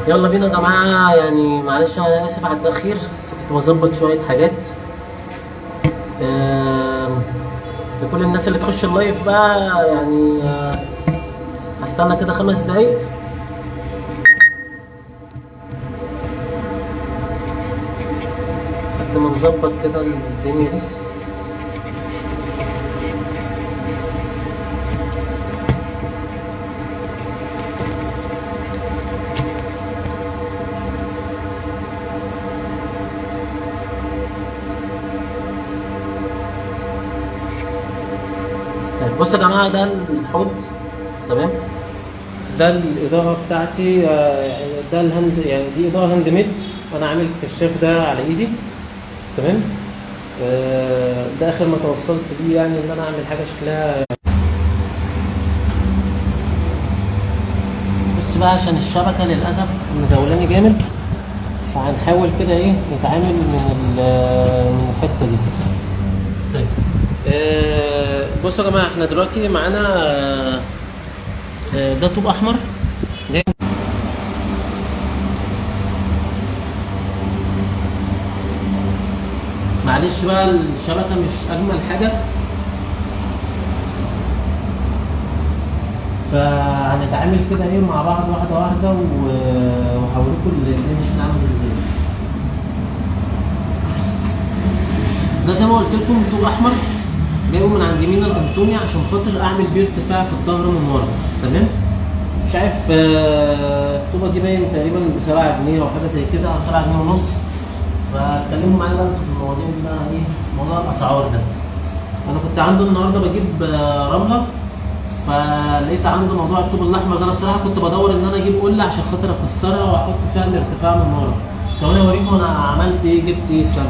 يلا بينا يا جماعة. يعني معلش انا اسف على التأخير، بس كنت بظبط شوية حاجات. لكل الناس اللي تخش ال live بقى، يعني هستنى كده 5 دقايق. لحد ما نظبط كده الدنيا دي. طيب بصوا يا جماعة، ده الحوض، تمام؟ ده الإضاءة بتاعتي، ده ال hand، يعني دي إضاءة hand made، أنا عامل الكشاف ده على إيدي، تمام؟ ده آخر ما توصلت بيه، يعني إن أنا أعمل حاجة شكلها. بص بقى، عشان الشبكة للأسف مزولاني جامد، فهنحاول كده إيه نتعامل من الحتة دي. طيب بصوا يا جماعة، احنا دلوقتي معانا ده طوب أحمر. معلش بقى الشبكة مش أجمل حاجة، فهنتعامل كده إيه مع بعض واحدة واحدة، وهوريكم الدنيا شكلها عامل إزاي. ده زي ما قلت لكم طوب أحمر جايبه من عند مينا الأنطوني عشان خاطر أعمل بيه ارتفاع في الظهر من ورا، تمام؟ مش عارف، الطوبة دي باين تقريبا ب7 جنيه أو حاجة زي كده، أو 7 جنيه ونص. فاتكلموا معايا بقى في المواضيع دي بقى، إيه موضوع الأسعار ده. أنا كنت عنده النهارده بجيب رملة، فلقيت عنده موضوع الطوب الأحمر ده. أنا بصراحة كنت بدور إن أنا أجيب قلة عشان خاطر أكسرها وأحط فيها الارتفاع من ورا. ثواني أوريكم أنا عملت إيه، جبت إيه. استنى.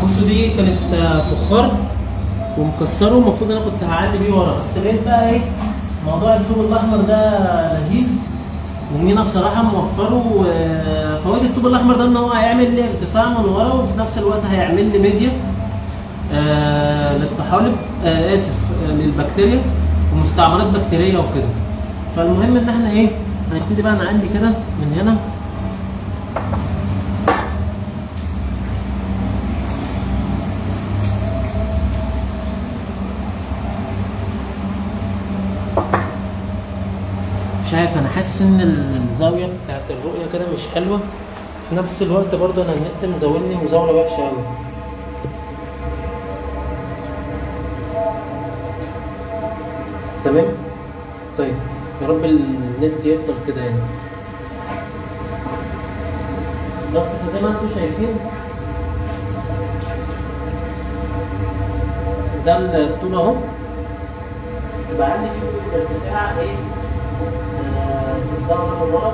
بصوا دي كانت فخار ومكسره، المفروض انا كنت هعلي بيه ورا، بس لقيت بقى ايه موضوع الطوب الاحمر ده لذيذ، ومينا بصراحة موفره. فوائد الطوب الاحمر ده ان هو هيعمل لي ارتفاع من ورا، وفي نفس الوقت هيعمل لي ميديا للطحالب، اسف، للبكتيريا ومستعمرات بكتيريه وكده. فالمهم ان احنا ايه هنبتدي بقى نعلي كده من هنا. مش عارف، انا حاسس ان الزاوية بتاعت الرؤية كده مش حلوة، في نفس الوقت برضو انا النت مزولني مزاوله وحشة قوي. تمام؟ طيب يا رب النت يفضل كده يعني. بس زي ما انتم شايفين ده الطول اهو، بعلي فيه الارتفاع ايه في الظهر من ورا.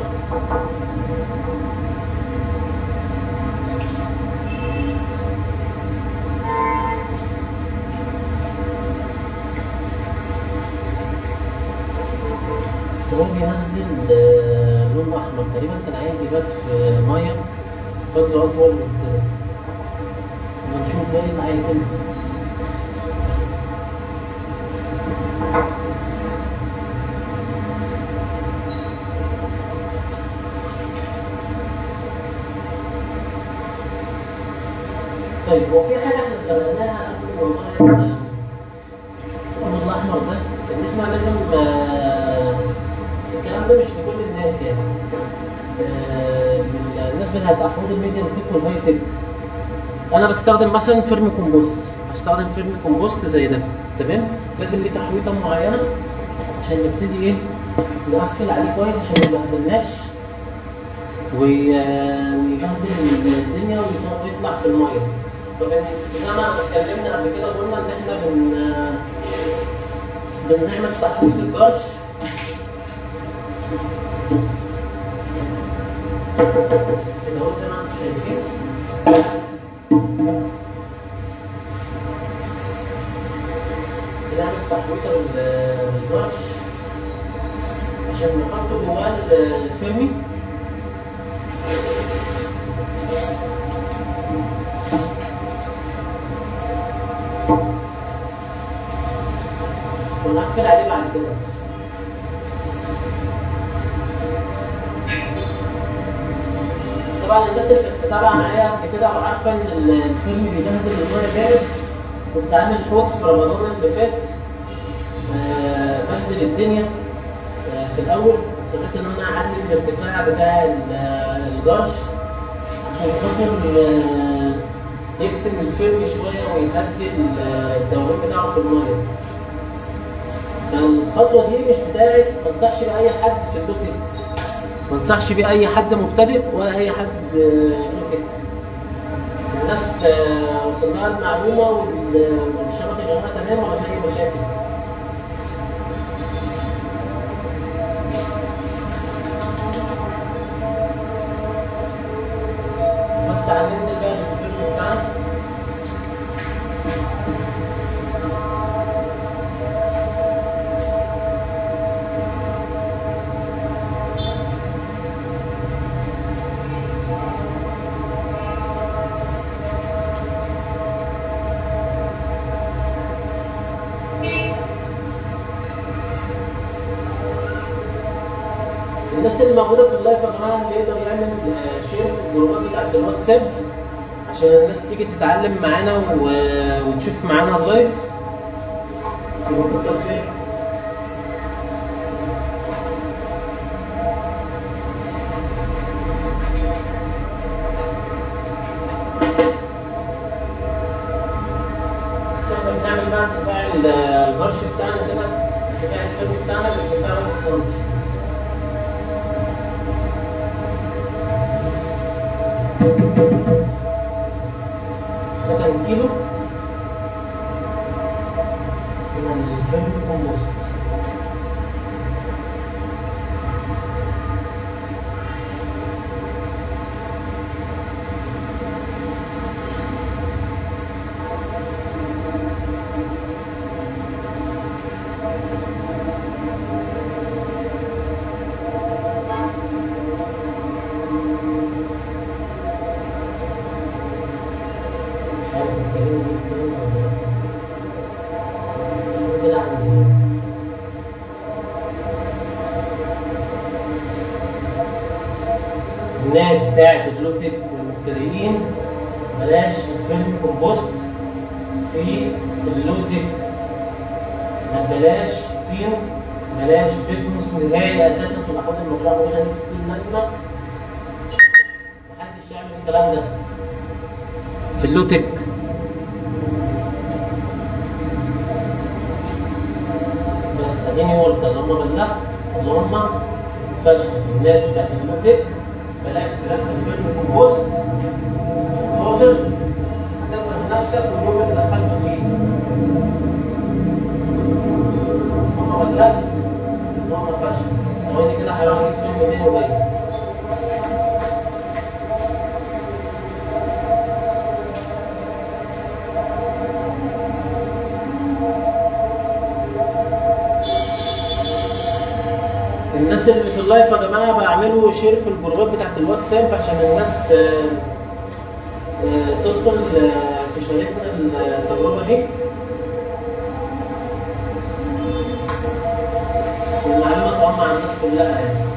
بس هو بينزل لون احمر، تقريبا كان عايز يبات في مية فترة اطول من كده. اما نشوف بقى ايه اللي هيتم. طيب هو في حاجة احنا سبقناها قبل موضوع الطوب الأحمر ده، إن احنا لازم، بس الكلام ده مش لكل الناس يعني، الناس بتاعت أحواض ال medium tech وال high tech. أنا بستخدم مثلا vermicompost، بستخدم vermicompost زي ده، تمام؟ لازم ليه تحويطة معينة عشان نبتدي إيه نقفل عليه كويس عشان ما يبهدلناش ويبهدل الدنيا ويطلع في المية. زي ما اتكلمنا قبل كده قلنا ان احنا بنعمل تحويط الجرش. كده اهو زي ما انتم شايفين. بنعمل تحويطه بالجرش. عشان نحط جواه الفيرمي. ونقفل عليه بعد كده. طبعا الناس اللي كانت متابعه معايا قبل كده وعارفه ان الفيرمي بيبهدل المية جامد، كنت عامل حوض في رمضان اللي فات بهدل الدنيا. في الاول اضطريت ان انا اعلي الارتفاع بتاع الجرش عشان خاطر يكتم الفيرمي شوية ويهدي الدوران بتاعه في المية. الخطوة دي مش بتاعت، ما انصحش باي حد في ال low tech، ما انصحش بيه اي حد مبتدئ ولا اي حد low tech. الناس وصل لها المعلومة والشبكة شغالة تمام ولا في اي مشاكل. بس هننزل بقى للفيلم بتاعنا. الناس اللي موجودة في ال live يا جماعة اللي يقدر يعمل share في الجروبات بتاعت الواتساب عشان الناس تيجي تتعلم معانا وتشوف معانا ال live. يبقى كتر خير. بس احنا بنعمل بقى ارتفاع الجرش بتاعنا كده، ارتفاع الفيلم بتاعنا بارتفاع 1 سم. ده كان كيلو من ال vermicompost. مش عارف الكلام دي كام ولا لا. كده عندي الناس بتاعت ال low tech والمبتدئين بلاش ال vermicompost في ال low tech، بلاش طين، بلاش بيتموس نهائي اساسا في الاحواض المزروعه، ملوش اي 60 لازمه، محدش يعمل الكلام ده في ال low tech. بس اديني قلت اللهم بلغت اللهم فشل. الناس بتاعت ال low tech بلاش تدخل vermicompost عشان خاطر هتكره نفسك واليوم اللي دخلته فيه. اللهم بلغت اللهم فشل. ثواني كده هروح اجيب فيلم تاني وجاي. الناس اللي في ال live يا جماعة بعملوا share في الجروبات بتاعت الواتساب عشان الناس تدخل تشاركنا التجربة دي والمعلومه تعم على الناس كلها يعني.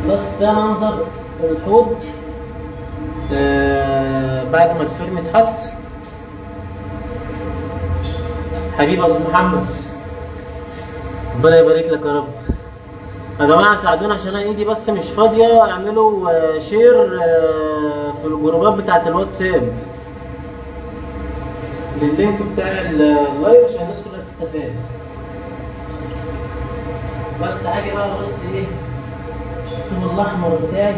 بس ده منظر الحوض بعد ما الفرن اتحط. حبيبي استاذ محمد ربنا يبارك لك يا رب. يا جماعة ساعدونا عشان انا ايدي بس مش فاضية. اعملوا share في الجروبات بتاعت الواتساب. لل link بتاع ال live عشان الناس كلها تستفاد. بس هاجي بقى ابص ايه الطوب الاحمر بتاعي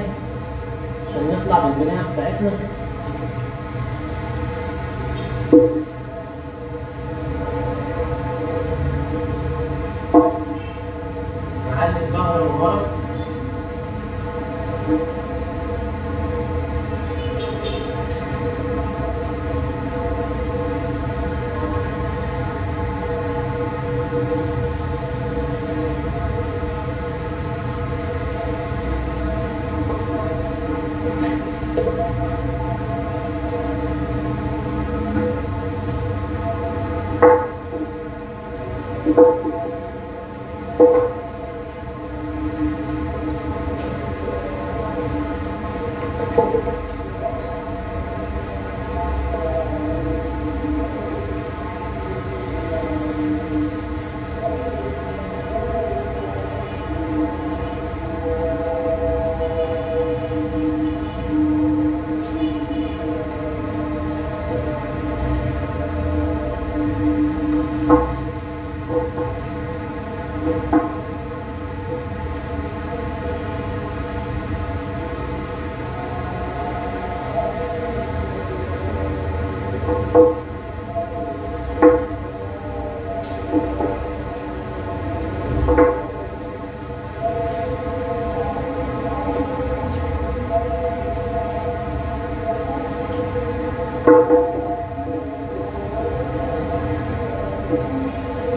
عشان نطلع بالبنايه بتاعتنا. نعلي الظهر من ورا.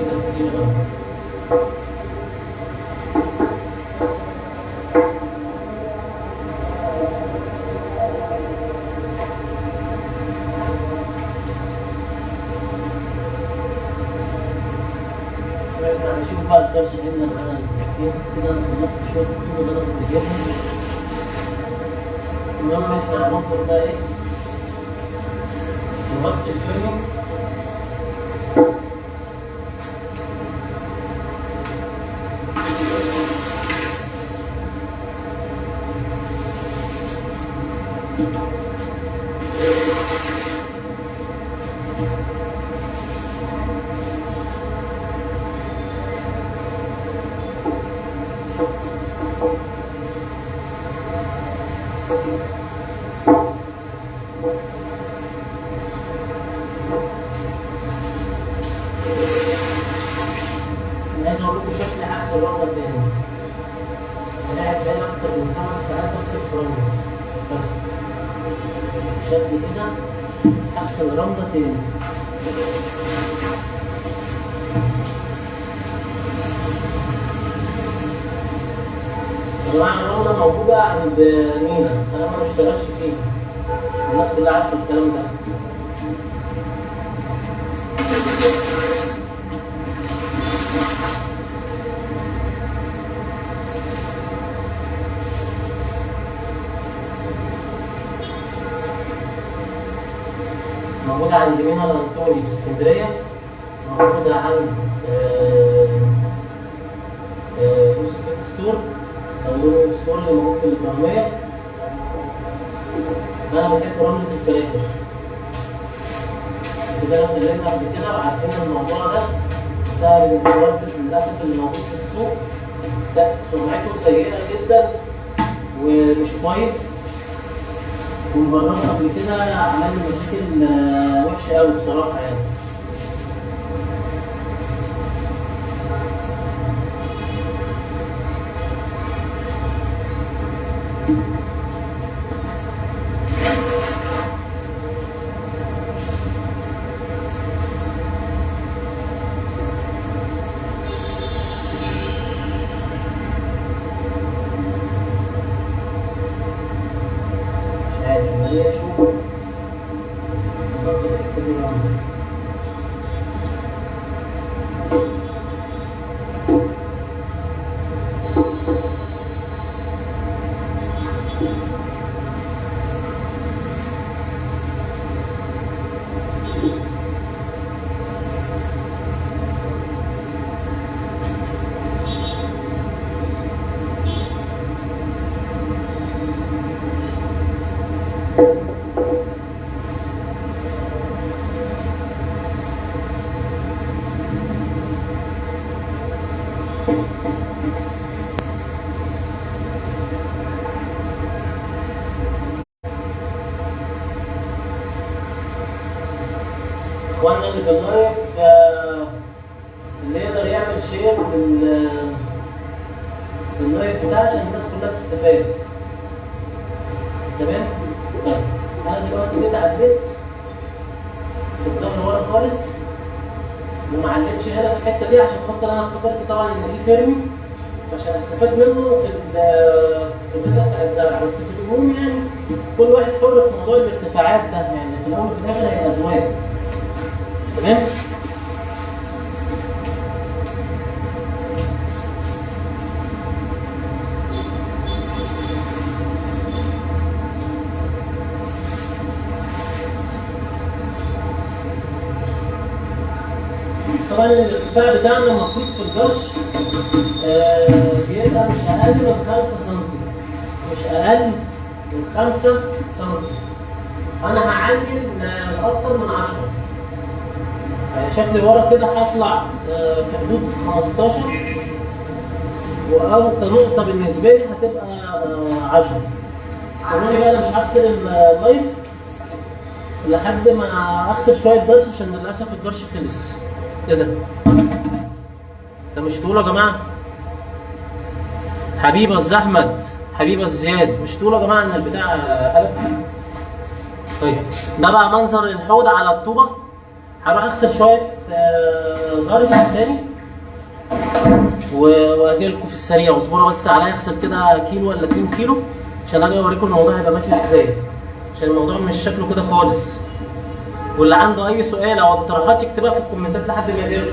كده كتير أوي. نشوف بقى الدرس اللي معانا فين كده. انا خلصت شوية الطوب اللي انا كنت جايبهم. المهم احنا هناخد بقى ايه، نغطي الفرن. عايز اقول لكم شكلي هغسل رملة تاني. انا قاعد بقالي اكتر من 5 ساعات بغسل في رملة، بس شكلي كده هغسل رملة تاني. يا جماعة الرملة موجودة عند مينا، انا ما بشتغلش فيها، الناس كلها عارفه الكلام ده. موجودة عند مينا الأنطوني في اسكندرية، موجودة عند يوسف store أو يوسف store اللي موجود في الإكرامية. أنا بحب رملة الفلاتر كده، أنا اتكلمنا قبل كده وعارفين الموضوع ده بسبب إن للأسف اللي موجود في السوق سمعته سيئة جدا ومش كويس، ومجربه قبل كده عمل لي مشاكل وحشة قوي بصراحة يعني. اخواننا اللي في ال live اللي يقدر يعمل share لل live بتاعي عشان الناس كلها تستفاد. تمام؟ طيب انا دلوقتي جيت عديت في الظهر ورا خالص وما علتش هنا في الحتة دي عشان خاطر انا افتكرت طبعا ان في فيرمي عشان استفاد منه في الجزء بتاع الزرع. بس في العموم يعني كل واحد حر في موضوع الارتفاعات ده، يعني في الاول وفي الاخر هي اذواق. تمام؟ طبعا الارتفاع بتاعنا المفروض في الجرش بيبقى مش اقل من 5 سم، مش اقل من 5 سم. انا هعلي اكتر من 10، يعني شكل ورا كده هطلع في حدود 15، واوطى نقطة بالنسبة لي هتبقى 10. استنوني بقى، انا مش هفصل ال live لحد ما اغسل شوية جرش عشان للاسف الجرش خلص. ايه ده؟ ده مش طوله يا جماعة؟ حبيبه استاذ احمد، حبيبه زياد، مش طوله يا جماعة ان البتاع قلب. طيب ده بقى منظر الحوض على الطوبه. هروح اغسل شوية جرش تاني واجي لكم في السريع. اصبروا بس عليا اغسل كده كيلو ولا 2 كيلو عشان اجي اوريكم الموضوع هيبقى ماشي ازاي، عشان الموضوع مش شكله كده خالص. واللي عنده اي سؤال او اقتراحات يكتبها في الكومنتات لحد ما يقدر.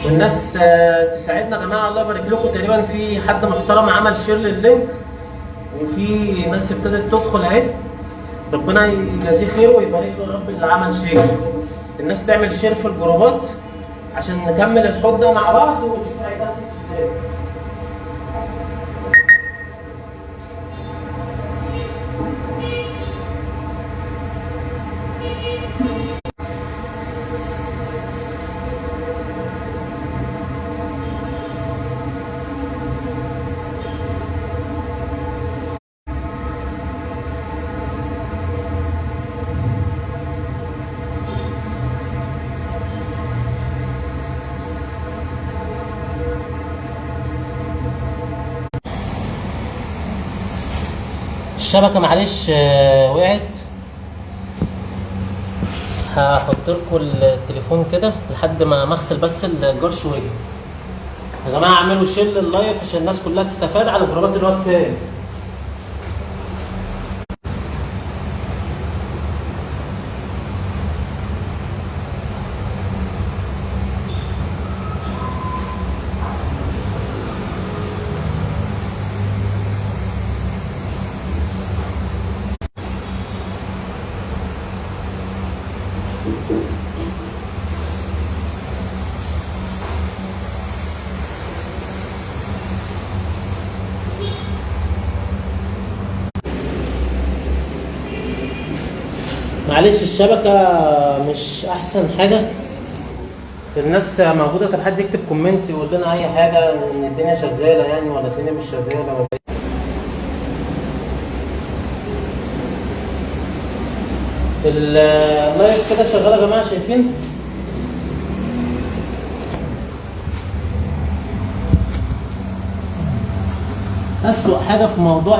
والناس تساعدنا يا جماعة، الله يبارك لكم. تقريبا في حد محترم عمل share لل link وفي ناس ابتدت تدخل اهي، ربنا يجازيه خير ويبارك له الرب اللي عمل share. الناس تعمل share في الجروبات عشان نكمل الحوض ده مع بعض ونشوف هيبقى ازاي. الشبكة معلش وقعت، هحط لكم التليفون كده لحد ما اغسل بس الجرش واجي. يا جماعة اعملوا share لل live عشان الناس كلها تستفاد على جروبات الواتساب. معلش الشبكة مش أحسن حاجة، الناس موجودة. طب حد يكتب comment يقول لنا أي حاجة إن الدنيا شغالة يعني ولا الدنيا مش شغالة ولا إيه. ال live كده شغالة يا جماعة، شايفين؟ أسوأ حاجة في موضوع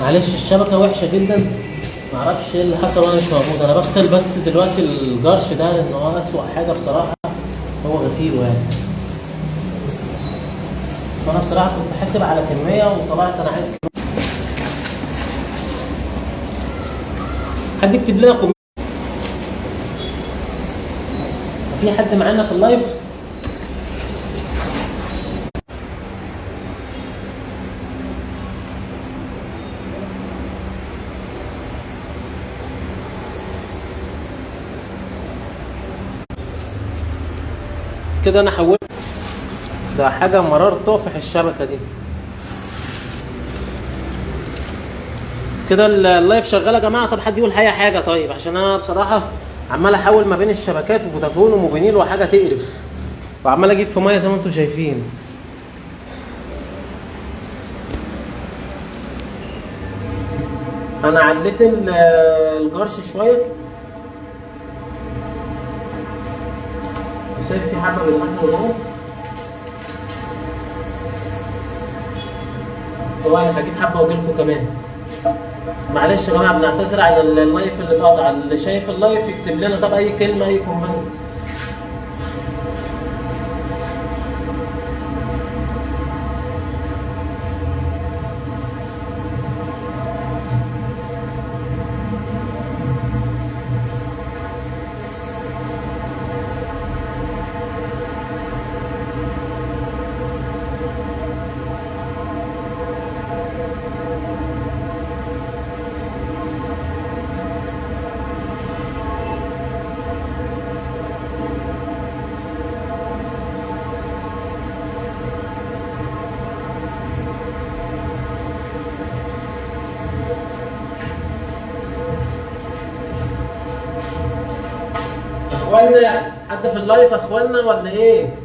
معلش الشبكة وحشة جدا، معرفش ايه اللي حصل وانا مش موجود. انا بغسل بس دلوقتي الجرش ده لان هو اسوأ حاجة بصراحة، هو غسيله يعني. وانا بصراحة كنت حاسب على كمية وطلعت انا عايز كمية. حد يكتب لنا comment، في حد معانا في ال live؟ كده انا حولت ده حاجة مرار طافح الشبكة دي. كده ال live شغال يا جماعة. طب حد يقول اي حاجة طيب، عشان انا بصراحة عمال احول ما بين الشبكات وفودافون وموبينيل وحاجه تقرف، وعمال اجيب في مية زي ما انتم شايفين. انا عليت الجرش شوية، شايف في حبه بيتغسلوا اهو. طبعا هجيب حبه واجيلكوا كمان. معلش يا جماعة بنعتذر على ال live اللي اتقطع. اللي شايف ال live يكتب لنا طب اي كلمة اي comment. اخوانا حد في ال live اخوانا ولا ايه؟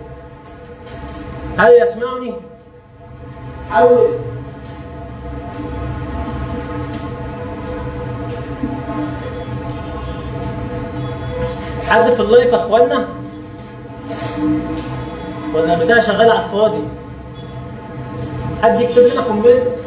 هل يسمعني؟ حاول. حد في ال live اخوانا؟ ولا البتاع شغال على الفاضي؟ حد يكتب لنا comment.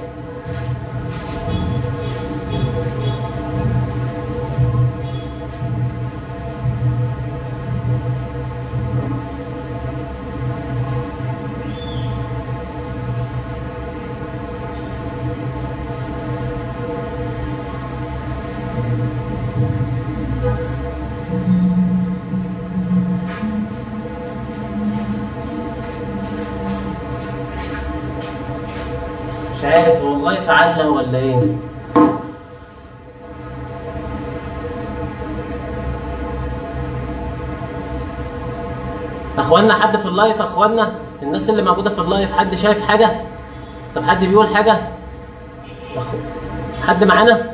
مش عارف والله فعلها ولا ايه. اخوانا حد في ال live؟ اخوانا الناس اللي موجودة في ال live حد شايف حاجة؟ طب حد بيقول حاجة؟ حد معانا؟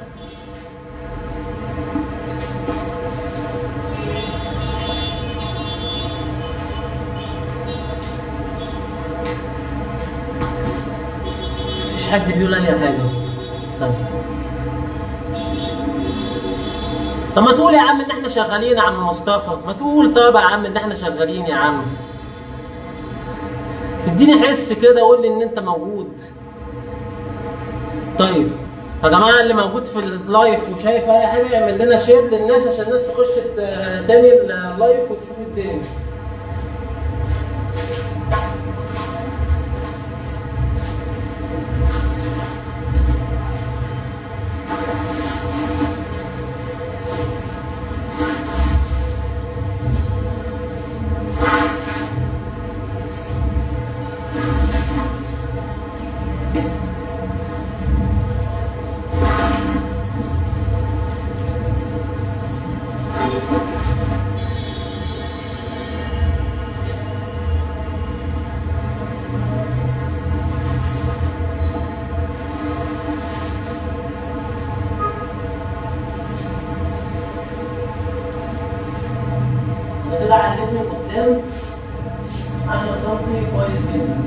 مفيش حد بيقول اي حاجة. طيب طب ما تقول يا عم ان احنا شغالين يا عم مصطفى، ما تقول طب يا عم ان احنا شغالين يا عم، اديني حس كده قول لي ان انت موجود. طيب يا جماعة اللي موجود في ال live وشايف اي حاجة يعمل لنا share للناس عشان الناس تخش تاني ال live وتشوف الدنيا. كده عليت من قدام 10 سم كويس جدا.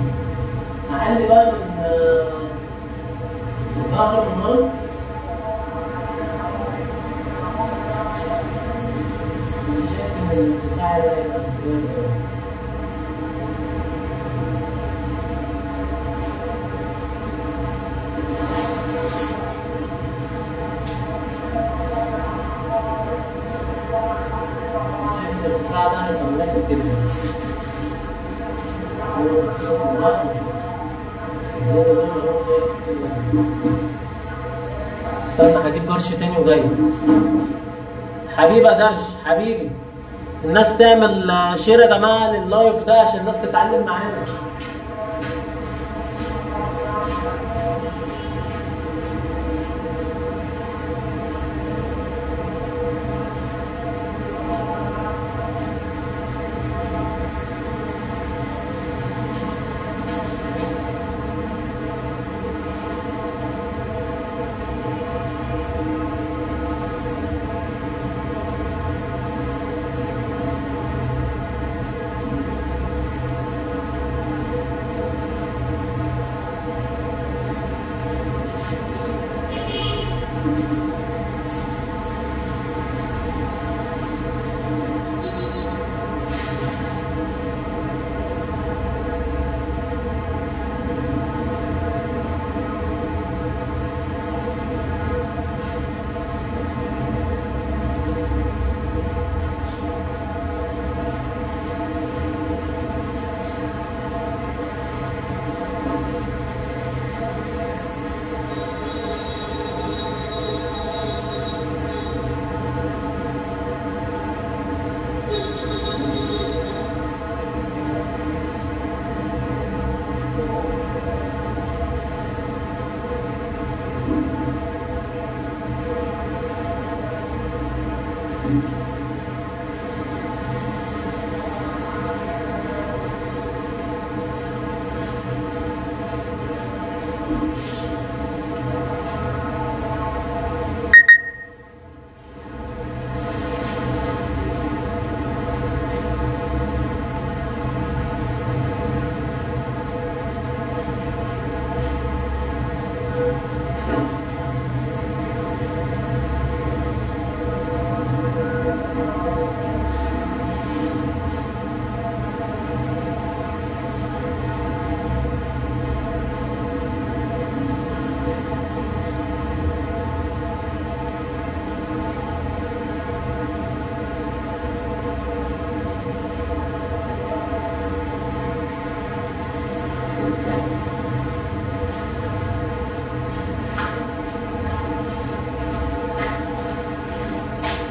هعلي بقى من الظهر من ورا. انا شايف ان الارتفاع ده هيبقى زيادة أوي. استنى هجيب جرش تاني وجاي. حبيبي يا درش حبيبي، الناس تعمل share يا جماعة لل live ده عشان الناس تتعلم معانا.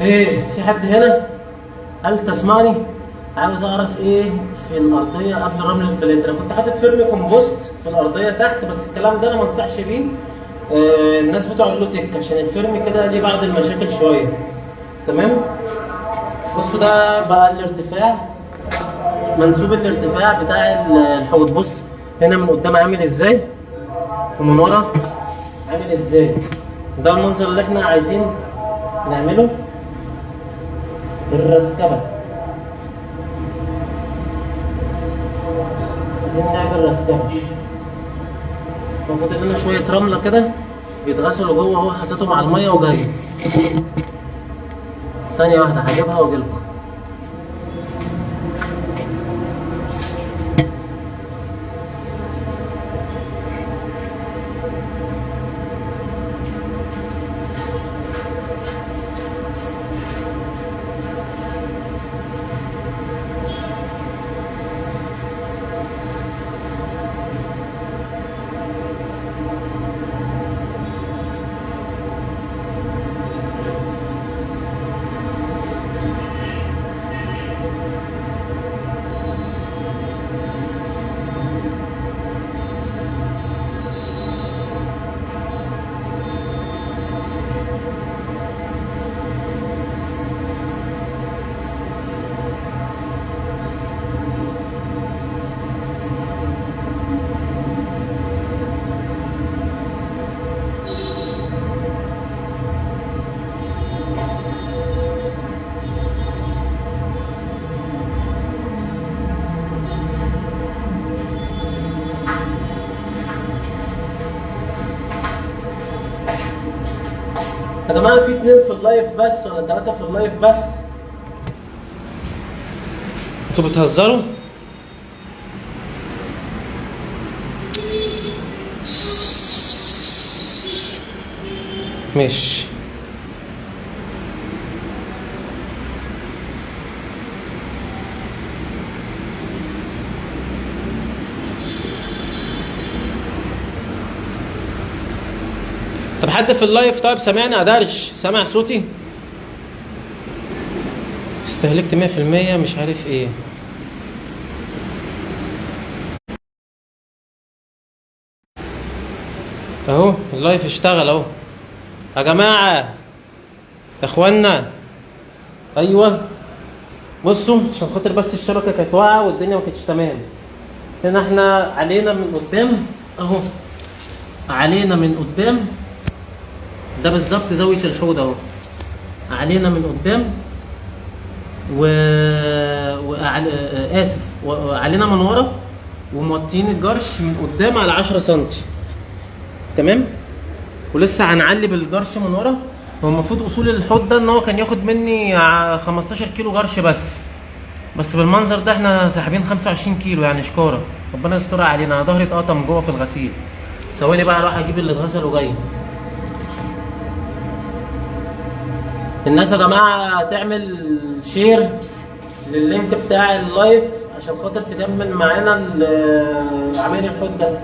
ايه في حد هنا؟ هل تسمعني؟ عاوز اعرف ايه في الارضية قبل رمل الفلاتر. انا كنت حاطط vermicompost في الارضية تحت، بس الكلام ده انا ما انصحش بيه الناس بتوع ال low tech، عشان ال vermi كده ليه بعض المشاكل شوية. تمام؟ بصوا ده بقى الارتفاع، منسوب الارتفاع بتاع الحوض. بص هنا من قدام عامل ازاي ومن ورا عامل ازاي. ده المنظر اللي احنا عايزين نعمله الرسكبه. عايزين نعمل رسكبه. المفروض لنا شوية رملة كده بيتغسلوا جوه، اهو حطيتهم على المية وجاي. ثانية واحدة هجيبها واجيلكم. يا جماعة في 2 في ال live بس ولا 3 في ال live بس؟ انتوا بتهزروا؟ ماشي. طب حد في ال live طيب سامعني؟ قدرش سامع صوتي؟ استهلكت 100% مش عارف ايه. اهو ال live اشتغل اهو يا جماعة يا اخوانا. ايوه بصوا عشان خاطر بس الشبكة كانت واقعه والدنيا ما كانتش تمام. هنا احنا علينا من قدام اهو، علينا من قدام ده بالظبط زاوية الحوض اهو، علينا من قدام و اسف، وعلينا من ورا، وموطيين الجرش من قدام على 10 سنتي. تمام. ولسه هنعلي بالجرش من ورا. هو المفروض اصول الحوض ده ان هو كان ياخد مني 15 كيلو جرش بس بالمنظر ده احنا ساحبين 25 كيلو يعني شكاره. ربنا يسترها علينا، ظهري اتقطم جوه في الغسيل. ثواني بقى اروح اجيب اللي اتغسل وجاي. الناس يا جماعة تعمل share لل link بتاع ال live عشان خاطر تكمل معانا عملية الحوض ده.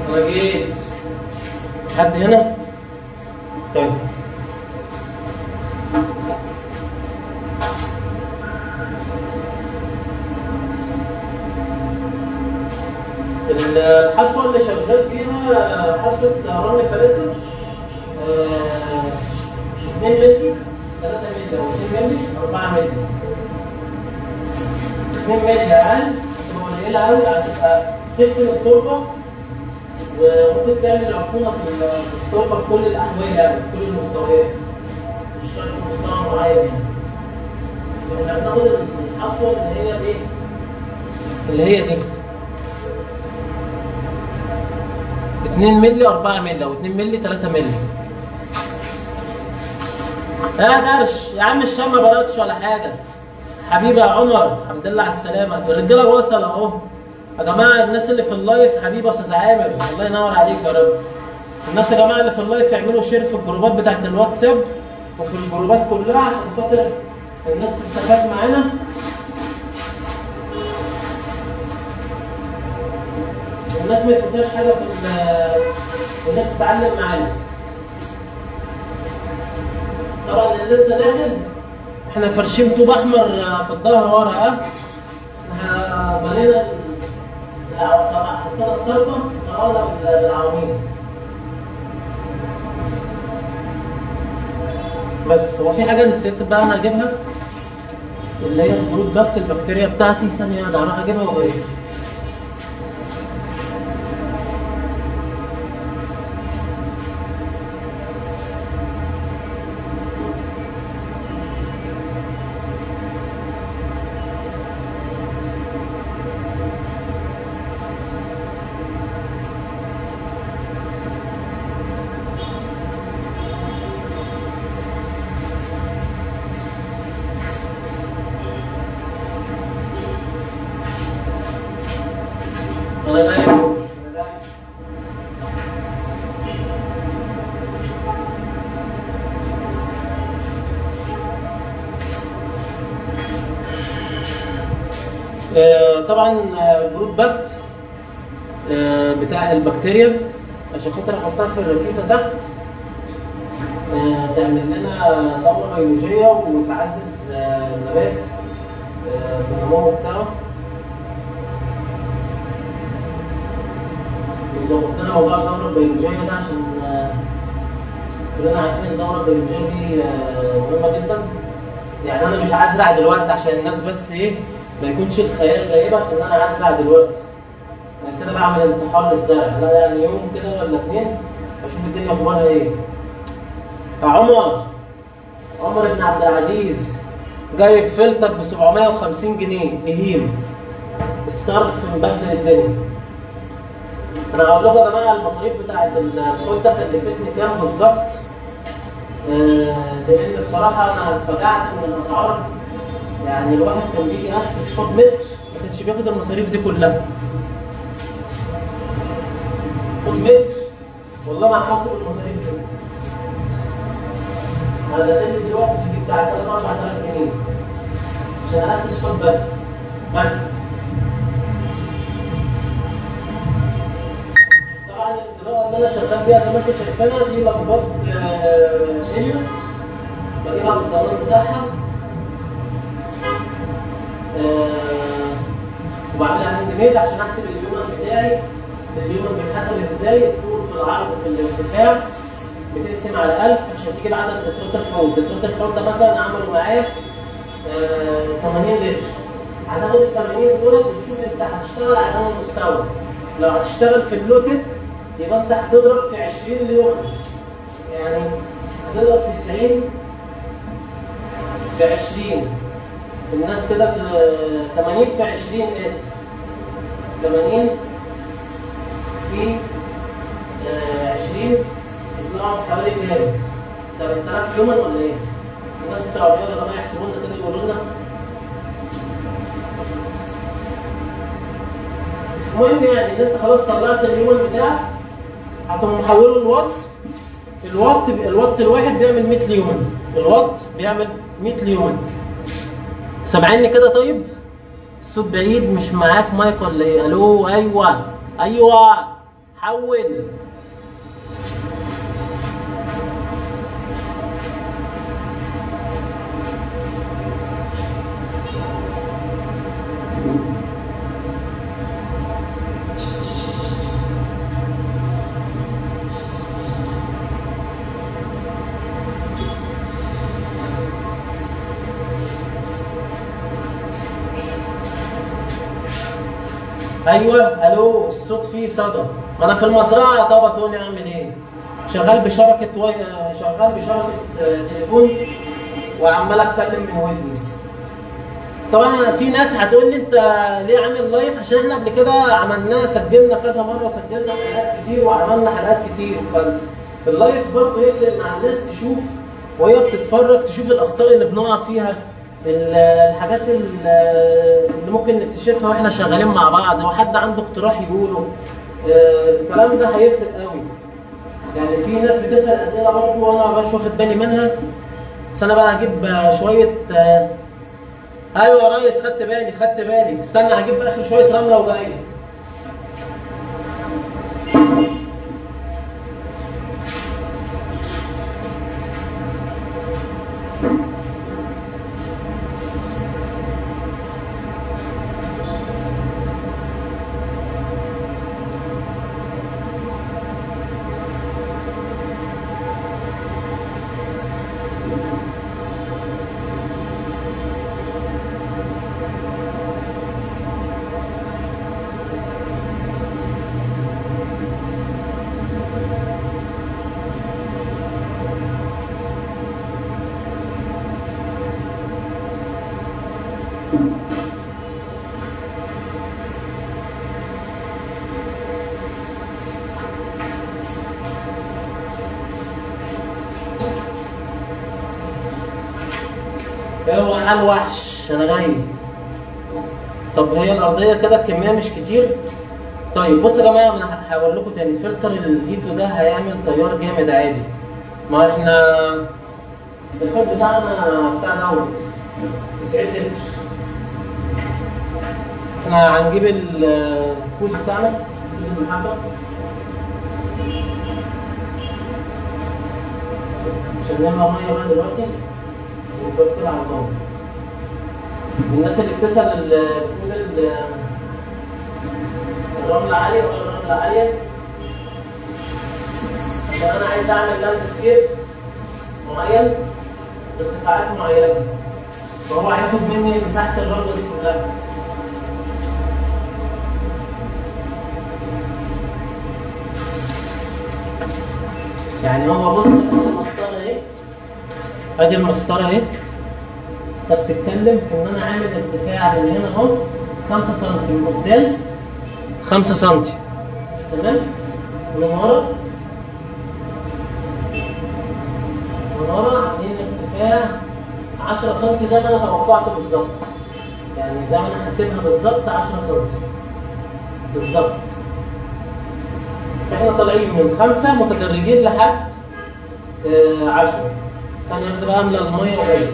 انا جيت. حد هنا؟ طيب الحصوة اللي شغال فيها حصوة رمل فلاتر 2 مللي 3 مللي او 2 مللي 4 مللي. 2 مللي اقل تبقى قليلة. قليله قوي هتبقى تدفن التربة، وممكن تعمل عفونه في التربة في كل الاحوال، يعني في كل المستويات، مش شرط مستوى معين يعني. فاحنا بناخد الحصوه اللي هي الايه؟ اللي هي دي 2 مللي 4 مللي او 2 مللي 3 مللي. يا درش يا عم، الشام ما بردش ولا حاجة. حبيبي يا عمر، الحمد لله على السلامة. الرجالة وصل اهو يا جماعة. الناس اللي في ال live، حبيبي يا استاذ عامر الله ينور عليك يا رب. الناس يا جماعة اللي في ال live يعملوا share في الجروبات بتاعت الواتساب وفي الجروبات كلها عشان خاطر الناس تستفاد معانا. الناس ما يفوتهاش حاجة في الناس تتعلم معانا. طبعا اللي لسه داخل، احنا فرشين طوب احمر في الظهر ورا، احنا بنينا حطينا الصرفه طلعنا بالعواميد. بس هو في حاجة نسيت بقى انا اجيبها، اللي هي الجروب باكت البكتيريا بتاعتي. ثانية واحدة هروح اجيبها واجيبها. الله يبارك. طبعا جروب باكت بتاع البكتيريا عشان خاطر احطها في الركيزة تحت، تعمل لنا دوره بيولوجية وتعزز النبات في النمو بتاعه، وظبط لنا موضوع الدورة البيولوجية ده عشان كلنا عارفين الدورة البيولوجية دي مهمة جدا. يعني انا مش هزرع دلوقتي عشان الناس بس ايه ما يكونش الخيال غايبة في ان انا هزرع دلوقتي، انا كده بعمل انتحار للزرع. لا يعني يوم كده ولا اتنين اشوف الدنيا اخبارها ايه. عمر، عمر بن عبد العزيز جايب فلتر ب 750 جنيه اهيم، الصرف مبهدل الدنيا. انا هقول لكم يا جماعة المصاريف بتاعت الحوت ده كلفتني كام بالظبط، لان بصراحة انا اتفاجأت من الاسعار. يعني الواحد كان بيجي يأسس حوض متر ما كانش بياخد المصاريف دي كلها. حوض متر والله ما هحط بالمصاريف دي. انا داخل لي دلوقتي في بتاع 3 4000 جنيه عشان اسس حوض بس. طبعا الاضاءة اللي انا شغال بيها زي ما انتم شايفينها دي لمبات اليوس، بجيبها بالضمان بتاعها، وبعملها handmade عشان احسب ال lumen بتاعي. ال lumen بيتحسب ازاي؟ الطول في العرض في الارتفاع، بتقسم على 1000 عشان تجيب عدد لترات الحوض. لترات الحوض ده مثلا عملوا معايا 80 لتر. هتاخد ال 80 دولت وتشوف انت هتشتغل على انهي مستوى. لو هتشتغل في ال low tech يبقى انت هتضرب في 20 lumen، يعني هتضرب 90 في 20. الناس كده 80 في 20، اسف 80 في 20 يطلعوا حوالي كام؟ 3000 lumen ولا ايه؟ الناس بتوع الرياضة يا جماعة يحسبوا لنا كده يقولوا لنا. المهم يعني ان انت خلاص طلعت ال lumen بتاعك، هتقوم محوله الوات. الوات الواحد بيعمل 100 lumen، الوات بيعمل 100 lumen. سامعيني كده؟ طيب الصوت بعيد، مش معاك مايك ولا ايه؟ الو، ايوه ايوه، حول. ايوه الو، الصوت فيه صدى. ما انا في المزرعة. طب تقول لي اعمل ايه؟ شغال بشبكة شغال بشبكة تليفون وعمال اتكلم من ودني. طبعا في ناس هتقول لي انت ليه عامل live؟ عشان احنا قبل كده عملناه، سجلنا كذا مرة، سجلنا حلقات كتير وعملنا حلقات كتير. فال live برضه يفرق مع الناس، تشوف وهي بتتفرج، تشوف الاخطاء اللي بنقع فيها، الحاجات اللي ممكن نكتشفها واحنا شغالين مع بعض، وحد عنده اقتراح يقوله. الكلام ده هيفرق قوي. يعني في ناس بتسال اسئلة برضه وانا مبقاش واخد بالي منها، بس انا بقى هجيب شوية. ايوه يا ريس، خدت بالي خدت بالي، استنى هجيب اخر شوية رملة وجاي. اوعى الوحش، انا جاي. طب هي الارضية كده الكمية مش كتير. طيب بصوا يا جماعة، انا هقول لكم تاني، فلتر الهيتو ده هيعمل تيار جامد عادي. ما احنا الحوض بتاعنا بتاع دوت 90 لتر. احنا هنجيب الكوز بتاعنا، كوز المحبة، عشان نملى مية بقى دلوقتي ونتوكل على الله. الناس اللي بتسأل اللي بتقول الرملة عالية ولا الرملة عالية، عشان أنا عايز أعمل landscape معين بارتفاعات معينة، فهو هياخد مني مساحة الرملة دي كلها. يعني هو بص، المسطرة أهي، أدي المسطرة أهي. طب بتتكلم في ان انا عامل ارتفاع من هنا اهو 5 سم من قدام، 5 سم تمام، من ورا، من ورا عاملين ارتفاع 10 سم زي ما انا توقعت بالظبط، يعني زي ما انا حاسبها بالظبط 10 سم بالظبط. فاحنا طالعين من 5 متدرجين لحد 10. ثانية واحدة بقى املى المية وجاي.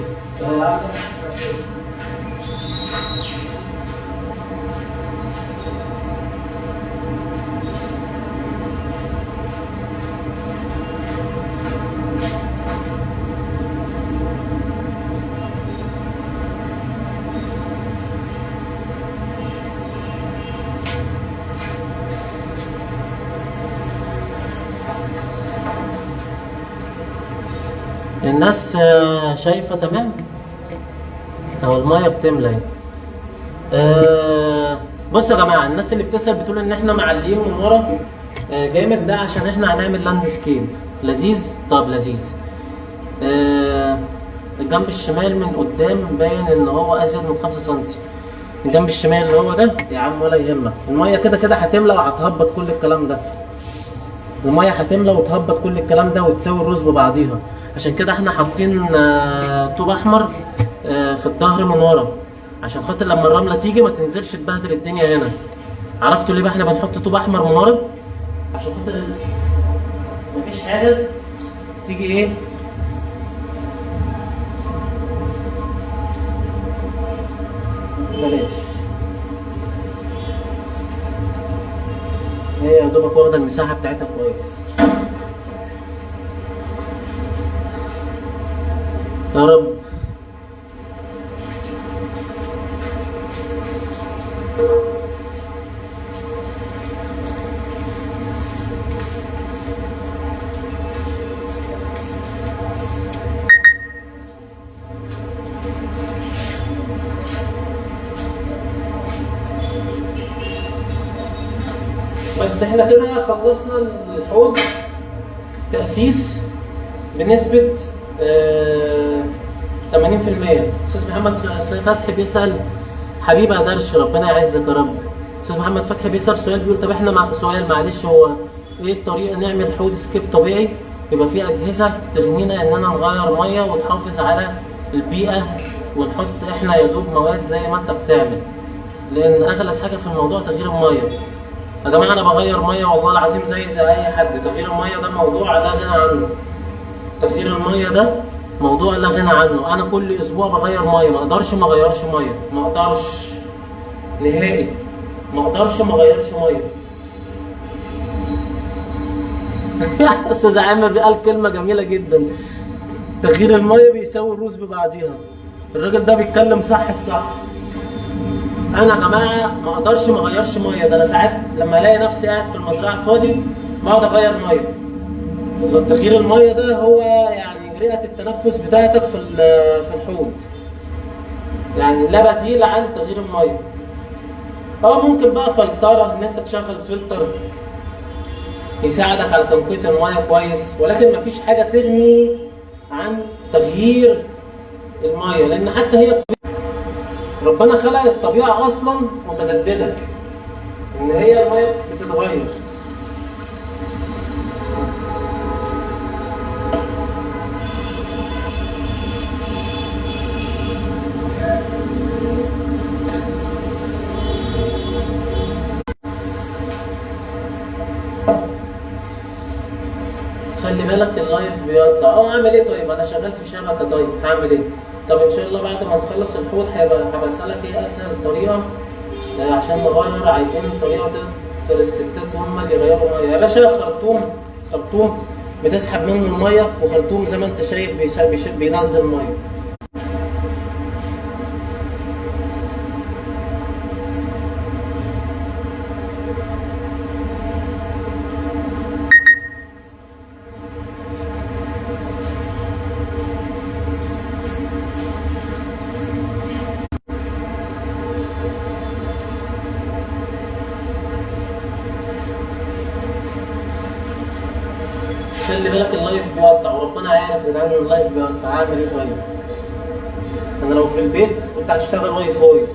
الناس شايفة تمام؟ اهو المية بتملى. بصوا يا جماعة، الناس اللي بتسأل بتقول ان احنا معليين من ورا جامد، ده عشان احنا هنعمل landscape لذيذ. طب لذيذ. الجنب الشمال من قدام باين ان هو ازيد من 5 سم. الجنب الشمال اللي هو ده يا عم ولا يهمك، المية كده كده هتملى وهتهبط كل الكلام ده. المية هتملى وتهبط كل الكلام ده وتساوي الرز ببعضيها. عشان كده احنا حاطين طوب احمر في الظهر من ورا، عشان خاطر لما الرملة تيجي ما تنزلش تبهدل الدنيا هنا. عرفتوا ليه بقى احنا بنحط طوب احمر من ورا؟ عشان خاطر مفيش حاجة تيجي ايه بلاش. هي يا دوبك واخده المساحة بتاعتها كويس. يا رب. بس احنا كده خلصنا الحوض تأسيس بنسبة 80%. أستاذ محمد فتحي بيسأل، حبيبي يا درش ربنا يعزك يا رب. أستاذ محمد فتحي بيسأل سؤال بيقول طب احنا مع سؤال معلش، هو ايه الطريقة نعمل حوض scape طبيعي يبقى فيه أجهزة تغنينا إننا نغير مية وتحافظ على البيئة ونحط احنا يا دوب مواد زي ما انت بتعمل، لأن أغلى حاجة في الموضوع تغيير المية. يا جماعة أنا بغير مية والله العظيم زي أي حد، تغيير المية ده موضوع لا غنى عنه. تغيير المية ده موضوع لا غنى عنه، أنا كل أسبوع بغير مية، ما أقدرش ما أغيرش مية، ما أقدرش نهائي، ما أقدرش ما أغيرش مية. أستاذ عامر قال كلمة جميلة جدا، تغيير المية بيساوي الروس ببعضيها. الراجل ده بيتكلم صح الصح. انا يا جماعة ما اقدرش ما اغيرش مية، ده انا ساعات لما الاقي نفسي قاعد في المزرعة فاضي بقعد اغير مية. تغيير المية ده هو يعني رئه التنفس بتاعتك في الحوض، يعني لا بديل عن تغيير المية. ممكن بقى فلترة، ان انت تشغل فلتر يساعدك على تنقية المية كويس، ولكن مفيش حاجة تغني عن تغيير المية، لان حتى هي ربنا خلق الطبيعة أصلا متجددة، إن هي المية بتتغير. خلي بالك ال live بيقطع. أعمل إيه طيب؟ أنا شغال في شبكة، طيب هعمل إيه؟ طب ان شاء الله بعد ما نخلص الحوض هبقى اسالك ايه اسهل طريقه عشان نغير، عايزين طريقه تقدر الستات هم اللي يغيروا مية. يا باشا خرطوم بتسحب منه المية، وخرطوم زي ما انت شايف بينزل مية. خلي بالك ال live بيقطع، وربنا عارف يا جدعان ان ال live بيقطع. هعمل ايه طيب؟ انا لو في البيت كنت هشتغل واي فاي.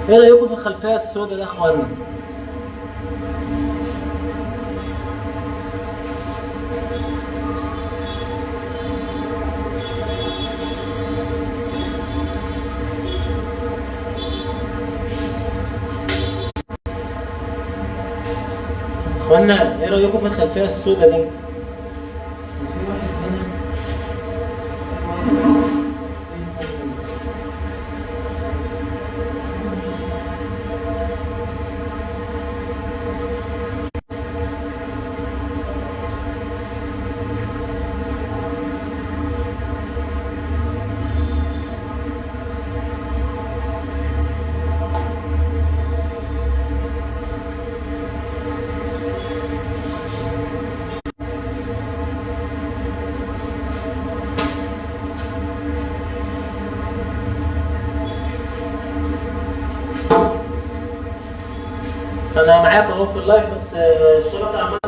ايه رايكم في الخلفية السوداء ده يا اخوانا؟ اخوانا ايه رايكم في الخلفية السوداء دي؟ في واحد هنا انا معاك اهو في اللايف، بس الشبكة عماله.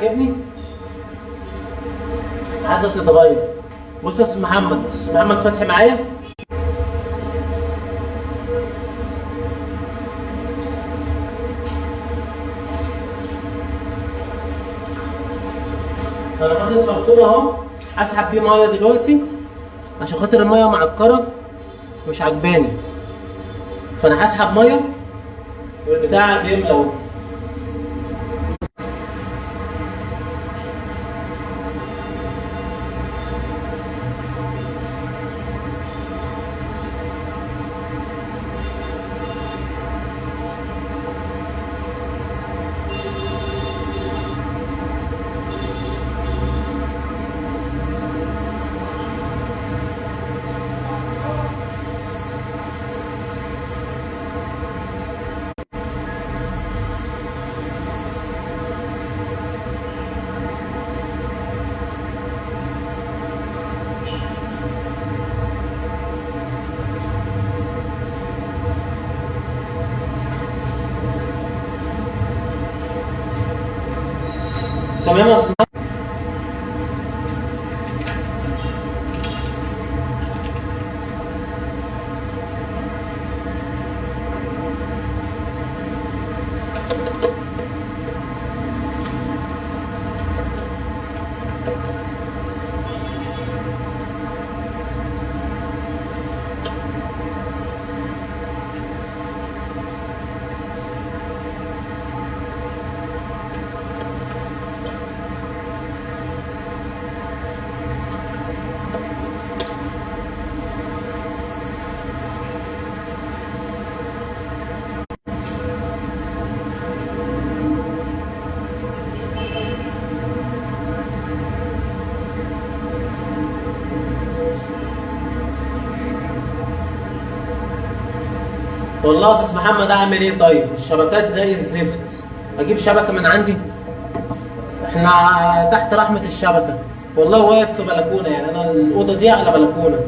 عاجبني، عايزه تتغير. بص يا استاذ محمد، استاذ محمد فتحي معايا؟ انا حاطط خرطوم اهو، اسحب بيه مية دلوقتي عشان خاطر المية معكره مش عجباني، فانا هسحب مية والبتاع بيملى اهو. تمام يا استاذ؟ والله يا استاذ محمد اعمل ايه طيب؟ الشبكات زي الزفت، اجيب شبكة من عندي؟ احنا تحت رحمه الشبكة، والله واقف في بلكونة، يعني انا الاوضة دي على بلكونة.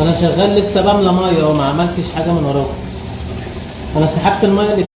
انا شغال لسه بملى مية اهو، ما عملتش حاجة من وراكم. انا سحبت المية اللي